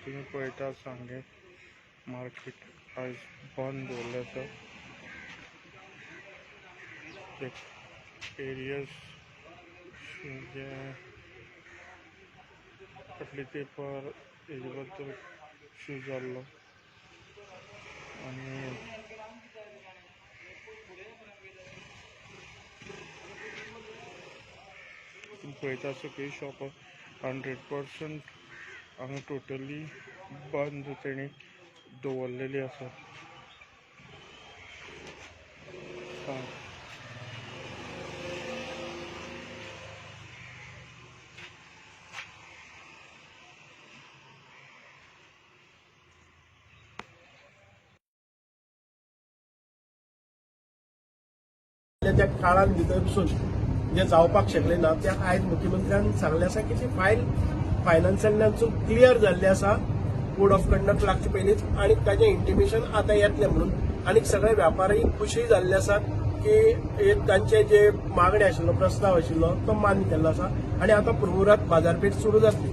तुमी पळयता सांगें मार्केट आयज बंद दवरलें आसा. एक एरियस जे फाटले तेंपार हेजे बद्दल इशू जाल्लो आनी तुमी पळयता सगळीं शॉपां 100% हांगा टोटली बंद तेणी दवरलेली आसा. त्या काळान भितर पसून जे जावपाक शकले ना ते आयज मुख्यमंत्र्यान सांगलें आसा की ती फायल फायनान्सांतल्यान क्लियर जाल्ली आसा, कोड ऑफ कंडक्ट लागचे पयलींच, आनी ताजें इंटिमेशन आतां येतलें म्हणून. आनी सगळे व्यापारी खुशी जाल्ले आसात की हे तांचे जे मागणे आशिल्लो, प्रस्ताव आशिल्लो तो मान्य केल्लो आसा आनी आतां पुर्वरात बाजारपेठ सुरू जातली.